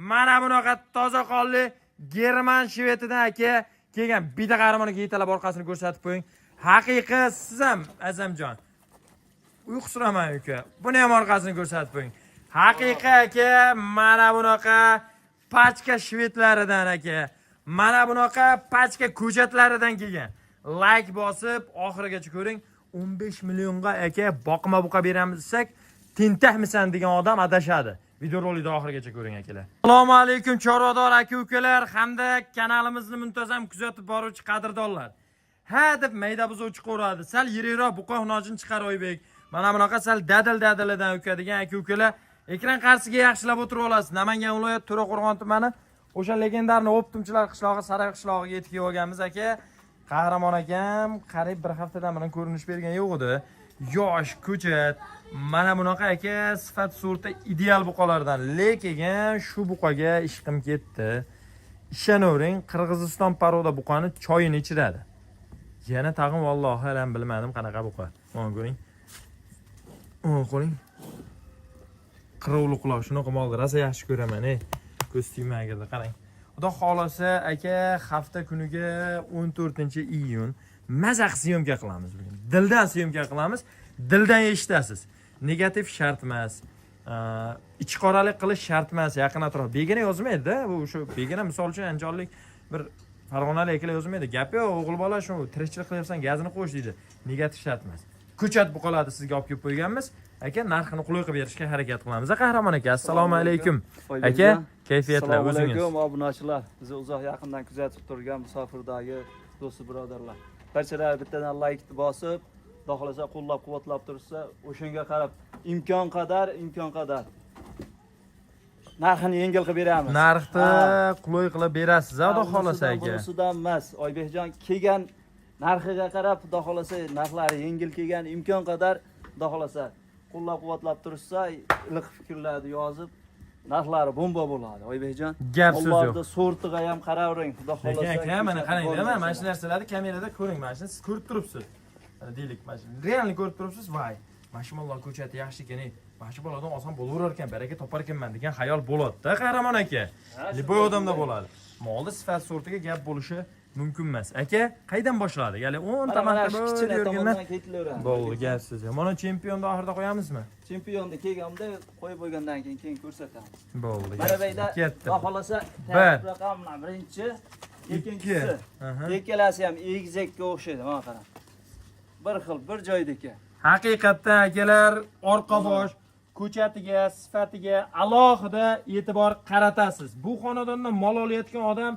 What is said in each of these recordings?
Mana bunaqa toza qonli German shvedidan, aka, kelgan. Bitta qahramoniga yetalab orqasini ko'rsatib qo'ying. Haqiqiy siz ham, Azamjon. Uyqusiraman, uka. Buni ham orqasini ko'rsatib qo'ying. Haqiqiy, aka, mana bunaqa пачка shvedlaridan, aka. Mana bunaqa пачка ko'chatlaridan kelgan. Like bosib oxirigacha ko'ring. 15 millionga, aka, boqma buqa beramiz desak, tentakmisan degan odam adashadi. Videorolikni oxirigacha ko'ring, akalar. Assalomu alaykum, chorvador aka ukalar hamda kanalimizni muntazam kuzatib boruvchi qadrdonlar. Ha deb mayda buzov chiqaveradi. Sal yirikroq buqa xunojini chiqar, Oybek. Mana bunaqa sal dadil dadilidan, uka, degan aka ukalar ekran qarshisiga yaxshilab o'tirib olasiz. Namangan viloyati, To'raqo'rg'on tumani, o'sha легендарный O'ptumchilar qishlog'i, Saray qishlog'iga yetib kelganmiz, aka. Qahramon akam qariyb bir haftadan buyon ko'rinish bergan yo'q edi. Yosh ko'chat, mana bunaqa, aka, sifat surati ideal buqalardan. Lekin shu buqaga ishqim ketdi. Ishonavering, Qirg'iziston порода buqani choyini ichiradi. Yana tag'in, vallohi alam, bilmadim qanaqa buqa. Mana ko'ring. Mana ko'ring. Qirovli quloq, shunaqa molni rosa yaxshi ko'raman, ey. Ko'z tegmagirdi, qarang. Xudo xolasa, aka, hafta kuniga 14-iyun maza qilib съёмка qilamiz bugun. Dildan съёмка qilamiz. Dildan eshitasiz. Negativ shart emas. Ichqoralik qilish shart emas. Yaqin atrof begona yozmaydi-da. Bu o'sha begona, misol uchun, andijonlik bir farg'onalik akalar yozmaydi. Gap yo'q, o'g'il bola, shu tirikchilik qilyapsan, gazini qo'sh deydi. Negativ shart emas. Ko'chat buqalarni sizga olib kelib qo'yganmiz. Aka, narxini qulay qilib berishga harakat qilamiz. Qahramon aka, assalomu alaykum. Aka, kayfiyatlar, Assalomu o'zingiz? alaykum, obunachilar. Bizni uzoq yaqindan kuzatib turgan musofirdagi do'st birodarlar. Barchalar bittadan like bosib, xudo xohlasa qo'llab quvvatlab tursa, o'shanga qarab imkon qadar narxini yengil qilib beramiz. Narxni Ha. qulay qilib berasiz, xudo xohlasa, aka. Bunisidan emas, Oybekjon, kelgan narxiga qarab, xudo xohlasa, narxlari yengil kelgan, imkon qadar, xudo xohlasa, qo'llab quvvatlab turishsa, iliq fikrlarni yozib, narxlari bomba bo'ladi, Oybekjon. Gap so'z yo'q. Allohni sortiga ham qaravering, xudo Lekin xohlasa. aka, mana qarang, mana shu narsalarni kamerada ko'ring, mana shuni siz ko'rib turibsiz. Mana deylik, mana shu реально ko'rib turibsiz, voy, mana shu mollar ko'chati yaxshi ekan, ey, mana shu boladan olsam bo'laverar ekan, baraka topar ekanman degan xayol bo'ladi-da, qahramon aka. Любой odamda bo'ladi. Molni sifat sortiga gap bo'lishi mumkin emas. Aka, qaydan boshladik? Ya'ni 10 Mana mana tomonda shu kichkina yurgandan tomondan ketilaveradi. Bo'ldi, gap so'z yo'q. Mana chempionni oxirida qo'yamizmi? Chempionni kelganda qo'yib bo'lgandan keyin ko'rsatamiz. Bo'ldi. Mana bu yerda, Ketdi. xudo xohlasa, Bir. raqam bilan birinchi, Ikki. ikkinchisi. Ikkalasi ham egizakka o'xshaydi, mana qarang. Bir xil, bir joydagi. Haqiqatdan, akalar, orqa bosh ko'chatiga, sifatiga alohida e'tibor qaratasiz. Bu xonadondan mol olayotgan odam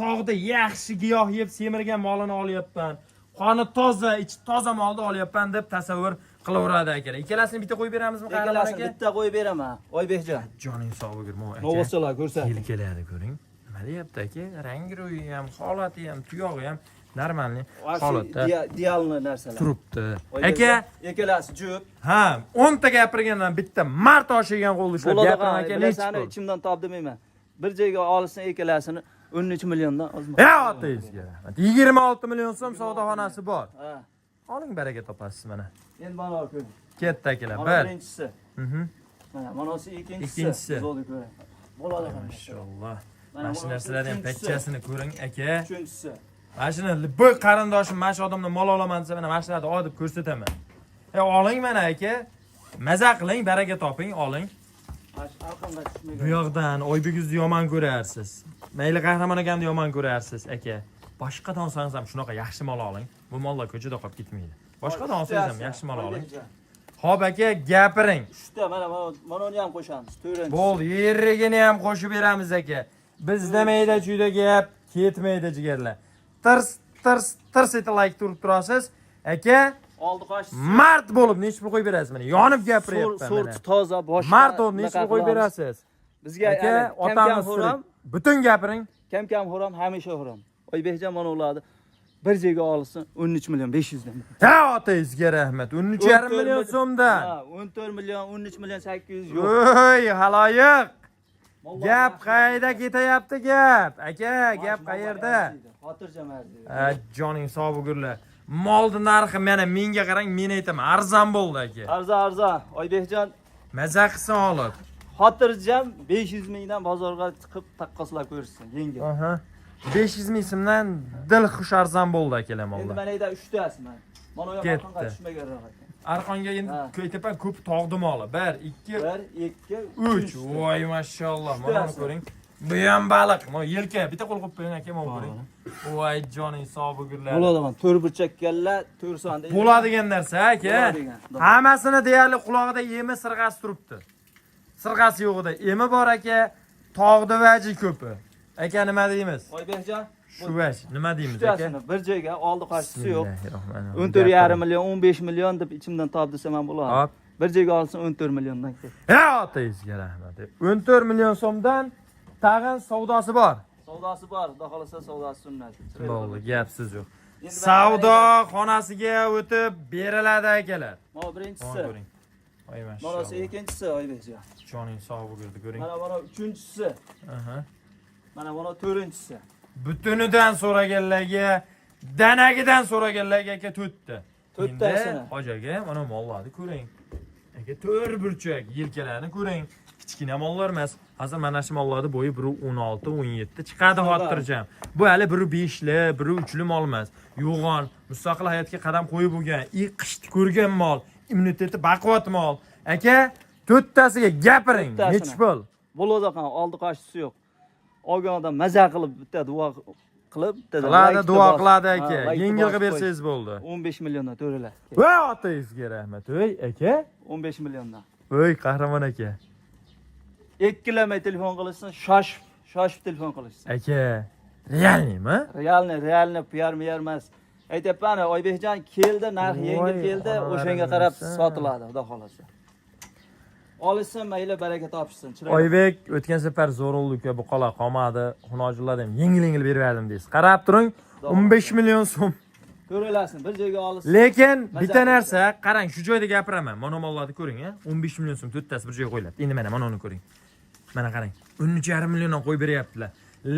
tog'da yaxshi giyoh yeb semirgan molini olyapman. Qoni toza, ichi toza molni olyapman deb tasavvur qilaveradi, akalar. Ikkalasini bitta qo'yib beramizmi, qahramon Ikkalasini aka? bitta qo'yib beraman, Oybekjon. Joning sog' bo'lgur, mo aka. Novvosalar ko'rsat. Yelkalari ko'ring. Nima deyapti, aka? Rang ro'yi ham, holati ham, tuyog'i ham нормальный holatda Идеальный narsalar. turibdi. Oybekjon, Aka, ikkalasi jup. ha, 10 ta gapirgandan bitta mard oshigan qo'lni ushlab Bo'ladi, gapiring, aka, nechi bilasani, pul? ichimdan top demayman. Bir joyga olsin ikkalasini 13 milliondan ozma. Ya otangizga rahmat. 26 million so'm savdoxonasi bor. Ha. Oling, baraka topasiz mana. Endi mana ko'ring. Ketdi, akalar. Mana Bir. birinchisi. Mana manasi ikkinchisi. Ikkinchisi. Zo'rni ko'ring. Bo'ladi, qarang. Mashalloh. Mana Mana shu bunisi narsalarni ham uchinchisi. pachchasini ko'ring, aka. Uchinchisi. Mana shuni bir qarindoshim mana shu odamdan mol olaman desa, mana shularni ol deb ko'rsataman. E, oling mana, aka. Maza qiling, baraka toping, oling. Mana shu arqonga tushmagan. Bu yoqdan Oybek yomon ko'rarsiz. Mayli, Qahramon akamni yomon ko'rarsiz, aka. Boshqadan olsangiz ham shunaqa yaxshi mol oling. Bu mollar ko'chada qolib ketmaydi. Boshqadan olsangiz ham yaxshi mol oling. Xo'p, aka, gapiring. Uchta, mana uni ham qo'shamiz. To'rtinchisi. Bo'ldi, yerigini ham qo'shib beramiz, aka. Bizda mayda chuyda gap ketmaydi, jigarlar. Tirs tirs tirs etib like turib turasiz. Aka, Oldi qochdi. mard bo'lib nechi pul qo'yib berasiz mana? Yonib gapiryapman So'rt mana. toza, boshqa. Mard bo'lib nechi pul bunaqa qo'yib qilamiz. berasiz? Bizga Aka, hali kam kam otamiz xo'ram, tirik. Butun gapiring. Kam kam xo'ram, hamisha xo'ram. Oybekjon, mana ularni bir joyga olsin 13 million 500 dan. Ha, otangizga rahmat. 13,5 million so'mdan. Ha, 14 million, 13 million 800 yo'q. Oy, haloyiq. Mollar Gap yaxshi. qayerda ketyapti gap? Aka, gap Mollar qayerda? arziydi, xotirjam arziydi. Ha, joning sog' bo'lgurlar. Molni narxi mana menga qarang, men aytaman, arzon bo'ldi, aka. Arzon, arzon. Oybekjon, Maza qilsin olib. Xotirjam 500 mingdan bozorga chiqib taqqoslab ko'rishsin, yengil. Aha. 500 ming so'mdan dil xush arzon bo'ldi akalar Endi mollar. mana yerda uchtasi mana. Mana u Ketdi. yoqqa tushmagan rohat. Arqonga endi Ha. Ko'ytepa ko'p tog'di moli. 1 2 1 2 3. Voy mashalloh. Mana buni Uchtasi. ko'ring. Bu ham baliq. Mana yelka bitta qo'l qo'yib qo'ying aka, mana ko'ring. Voy joning sog' bo'lgurlar. Bo'ladi mana to'rt burchak kalla, to'rt sonda. Bo'ladigan narsa aka. Bo'ladigan. Hammasini deyarli qulog'ida yemi sirg'asi turibdi. Sirg'asi yo'g'ida emi bor aka, tog'da vaji ko'pi. Aka nima deymiz? Oybekjon, Shu vaj nima deymiz aka? uchtasini bir joyga oldi qochisi yo'q. Bismillahirrohmanirrohim. 14,5 million, 15 million deb ichimdan top desam ham bo'ladi. Hop. Bir joyga olsin 14 milliondan kel. Ya otangizga rahmat. 14 million so'mdan tag'in savdosi bor. Savdosi bor, xudo xolasa savdosi sunnat. Bo'ldi, gapsiz yo'q. Endi mana Savdo xonasiga o'tib beriladi akalar. Mana Mana birinchisi, ko'ring. Voy mana mashalloh. ikkinchisi Oybekjon. Joning sog' bo'lgurdi ko'ring. Mana mana uchinchisi, Aha. mana mana to'rtinchisi. Butunidan so'raganlarga, danagidan so'raganlarga aka to'rtta. To'rttasini. Endi hoji aka, mana mollarni ko'ring. Aka to'rt burchak yelkalarini ko'ring. Kichkina mollar emas. Hozir mana shu mollarni bo'yi 1.16, 17 chiqadi xotirjam. Bu hali 1.5 li, 1.3 li mol emas. Yo'g'on, mustaqil hayotga qadam qo'yib bo'lgan, qishni ko'rgan mol, immuniteti baquvvat mol. Aka, to'rttasiga gapiring. To'rttasini. Nechi pul? Bo'ladi qan, oldi qochisi yo'q. Olgan odam maza qilib bitta duo qilib, bitta Qiladi, laykni duo bosib- qiladi Ha, aka. laykni Yengil bosib qilib bersangiz bo'ldi. qo'y. 15 milliondan to'rala. Va otangizga rahmat. Ey aka. 15 milliondan. Ey qahramon aka. Ikkilamay telefon qilishsin, shoshib, shoshib telefon qilishsin. Aka, realniymi? Realni, realni piyar miyar emas. Aytyapman, Oybekjon keldi, narx yengil Voy, keldi, onalarim o'shanga qarab bersin. sotiladi, xudo xolasa. Olishsin, mayli baraka topishsin. Chiroyli. Oybek o'tgan safar zo'r bo'ldi uka, bu qola qolmadi. Xunojilar ham yengil-yengil berib berdim deysiz. Qarab turing, 15 million so'm. Ko'rilasin, bir joyga olishsin. Lekin Maza bitta narsa, qarang, shu joyda gapiraman. Mana mollarni ko'ring, a? 15 million so'm to'rttasi bir joyga qo'yilyapti. Endi mana mana uni ko'ring. Mana qarang. 13,5 milliondan qo'yib beryaptilar.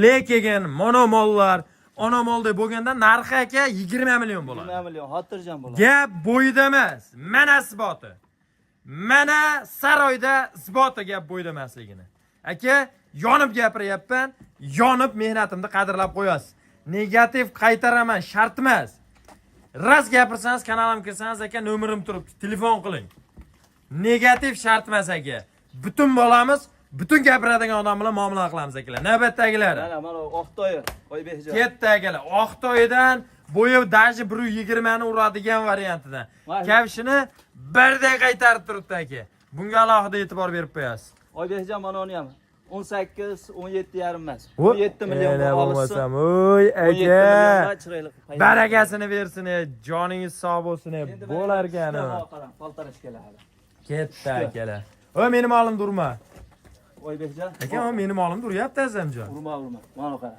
Lekin mana mollar ona moldek bo'lganda narxi aka 20 million bo'ladi. 20 million xotirjam bo'ladi. Gap bo'yida emas, mana isboti. Mana saroyda isboti gap bo'yida emasligini. Aka, yonib gapiryapman, yonib mehnatimni qadrlab qo'yasiz. Negativ qaytaraman, shart emas. Rost gapirsangiz, kanalimga kirsangiz aka, nomerim turibdi, telefon qiling. Negativ shart emas aka. Butun bolamiz, butun gapiradigan odam bilan muomala qilamiz akalar. Navbatdagilari. Mana mana Oqtoyi, Oybekjon. Ketdi akalar. Oqtoydan bo'yi даже 1.20 ni uradigan variantidan. Voy. Kavshini birday qaytarib turibdi aka. Bunga alohida e'tibor berib qo'yasiz. Oybekjon mana uni ham 18, 17,5 emas. 17 million Ele olishsin. bo'lmasam, oy 17 aka. millionga chiroyli qilib. Barakasini bersin, joningiz sog' bo'lsin, Endi mana bo'larkan. uchta mol qarang, poltarash keladi. Ketdi akalar. O meni molim durma. Oybekjon. Aka, o meni molim duryapti Azamjon. Urma, urma. Mana qara.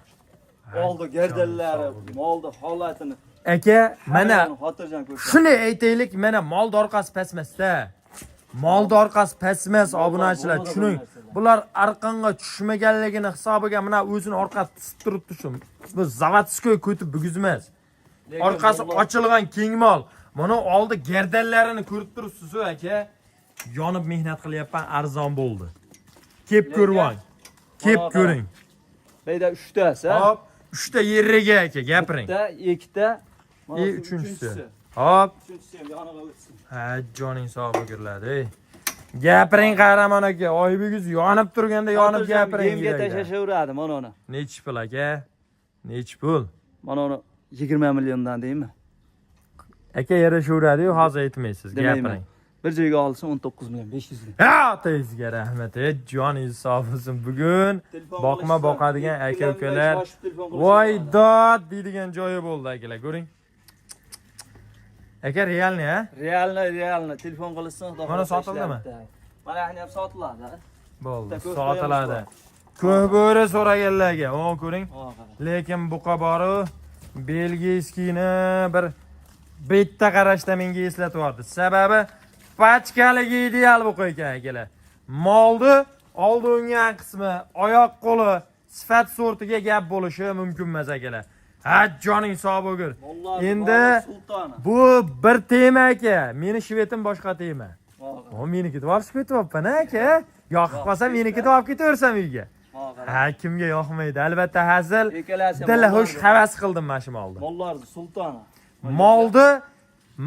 Oldi gardalari, molni holatini. Aka, mana hammasini xotirjam ko'rsat. shuni aytaylik, mana molni orqasi pasmasda. Molni orqasi pasmas obunachilar, bo'ladi bu tushuning. narsalar. Bular arqonga tushmaganligini hisobiga mana o'zini orqasi tusib turibdi shu. Bu заводской ko'tib buguzmas. Lekin Orqasi mollar- ochilgan keng mol. Mana oldi gardanlarini ko'rib turibsiz aka. Yonib mehnat qilyapman, arzon bo'ldi. Kep Lekin- ko'rvang. Kep Mana ko'ring. Bu yerda uchtasi. ha? Hop, uchta yeriga aka gapiring. Bitta, ikkita, mana E shu uchinchisi. Hop. Uchinchisi ham yonig'a o'tsin. Ha, joning sog' bo'lgurladi. Ey. Gapiring qahramon aka, Oybek yonib turganda yonib Xotirjam gapiring. Yemga yurakdan. tashlashaveradi mana uni. Nechi pul aka? Nechi pul? Mana uni 20 milliondan deymi? Aka yarashaveradi-yu, hozir aytmaysiz, Demayman. gapiring. Bir joyga olsin 19 million 500 ming. Ha, otangizga rahmat. Ey, joningiz sog' bo'lsin. Bugun Telefon boqma qilishsa, boqadigan aka ikkilanmay ukalar shoshib telefon qilishsa voy bo'ladi. dod deydigan joyi bo'ldi akalar, ko'ring. Aka realniy, ha? Realni, realni telefon qilishsin, xudo Mana xohlasa sotildimi? ishlayapti. Mana hani ham sotiladi. ha? Bo'ldi, Bitta ko'z sotiladi. qo'yamiz Ko'p bo'ri so'raganlarga, o ko'ring. O, qara. Lekin buqa boru belgiyskiyni bir bitta qarashda menga eslatib yubordi. Sababi pachkaligi ideal buqa ekan akalar. Molni oldi o'ngan qismi, oyoq qo'li sifat sortiga gap bo'lishi mumkin emas akalar. Ha, joning sog' bo'lgur. Mollar Endi bori sultoni. bu bir tema aka. Meni shvetim boshqa tema. O, qara. O meniki tворчество ketyapman aka. Yoqib qolsa menikida olib ketaversam uyga. Qarang. Ha, kimga yoqmaydi? Albatta hazil. Ikkalasi ham Dil mollar- xush havas qildim mana shu molni. Mollar sultoni. Molni,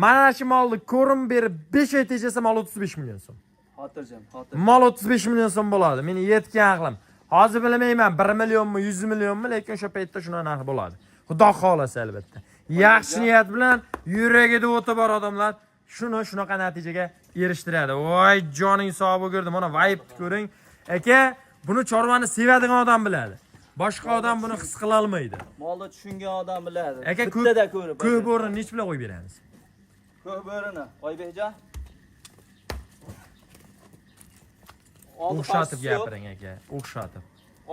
mana shu molni ko'rim berib 5 oy tejasa, mol 35 million so'm. Xotirjam, xotirjam. Mol 35 million so'm bo'ladi. Meni yetgan aqlim. Hozir bilmayman 1 millionmi, 100 millionmi, lekin o'sha paytda shuna narx bo'ladi. Xudo xohlasa albatta. Yaxshi niyat bilan yuragida o'ti bor odamlar shuni shunaqa natijaga erishtiradi. Voy, joning sog' bo'lgurdi. Mana vibe ko'ring. Aka, buni chorvani sevadigan odam biladi. Boshqa odam buni his qila olmaydi. Molni tushungan odam biladi. Aka, ko'p Bittada ko'rib. Ko'p o'rni nechi bilan qo'yib beramiz? Ko'p bo'rini, Oybekjon. Oldi O'xshatib qochisi yo'q. gapiring aka, o'xshatib.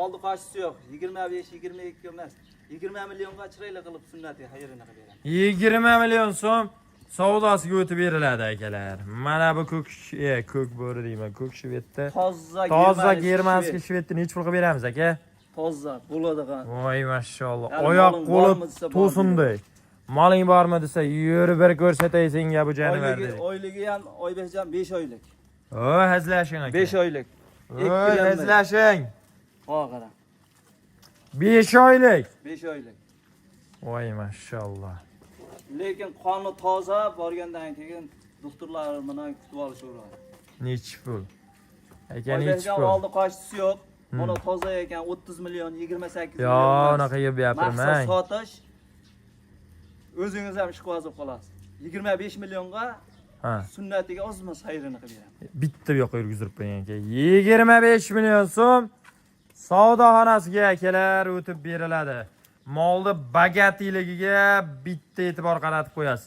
Oldi qochisi yo'q. 25, 22 emas. 20 millionga chiroyli qilib sunnati xayrini qilib beraman. 20 million so'm savdosiga o'tib beriladi akalar. Mana bu ko'k ko'k bo'ri deyman, ko'k shvetda. Toza Toza germanskiy germanskiy shved. shvetni nechi pul qilib beramiz aka? Toza bo'ladigan. Voy mashalloh. Ya'ni Oyoq moling qo'li bormi desa, bor. to'sinday. Moling bormi desa, yur bir ko'rsatay senga bu jonivorni. Oyligi, oyligi ham Oybekjon 5 oylik. O, hazlashing aka. 5 oylik. Oy, hazlashing. Ha, qara. 5 oylik. 5 oylik. Voy mashalloh. Lekin qoni toza, borgandan keyin doktorlar bilan kutib olishaveradi. Nechi pul? Aka, nechi Oybekjon pul? oldi qochisi yo'q. Mana toza ekan, 30 million, 28 Yo, million. unaqa gap Maqsad gapirmang. sotish. O'zingiz ham ishqiboz bo'lib qolasiz. 25 millionga Ha. sunnatiga ozma sayrini qilib beraman. Bitta bu yoqqa yurgizdirib qo'ying aka. 25 million so'm savdoxonasiga akalar o'tib beriladi. Molni bagatiyligiga bitta e'tibor qaratib qo'yasiz.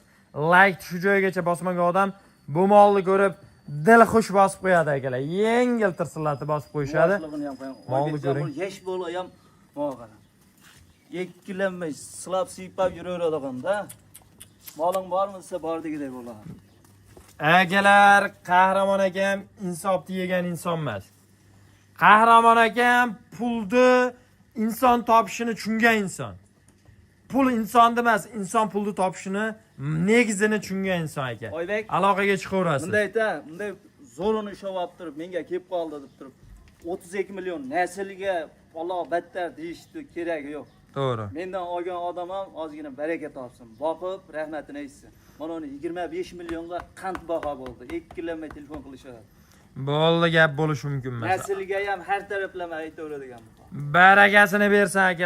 Like shu joygacha bosmagan odam bu molni ko'rib dil xush bosib qo'yadi akalar. Yengil tirsillatib bosib qo'yishadi. Boshlig'ini ham qo'ying. Molni Oybekjon, ko'ring. bu yosh bola ham mana qara. Ikkilanmay silab siypab yuraveradigan-da. Moling bormi desa bor degidek bo'ladi. Akalar, Qahramon akam insofni yegan inson emas. Qahramon akam pulni inson topishini tushungan inson. Pul insonni emas, inson pulni topishini negizini tushungan inson aka. Oybek, Aloqaga chiqaverasiz. Bunday ayta, bunday zo'rini ushlab olib turib, menga kelib qoldi deb turib, 32 million naslga Alloh battar deyishdi keragi yo'q. To'g'ri. Mendan olgan odam ham ozgina baraka topsin, boqib rahmatini aytsin. Mana uni 25 millionga qand baho bo'ldi. Ikkilanmay telefon qilishadi. Bo'ldi, gap bo'lishi mumkin emas. Naslga ham har taraflama aytaveradigan bu. Barakasini bersin akalar.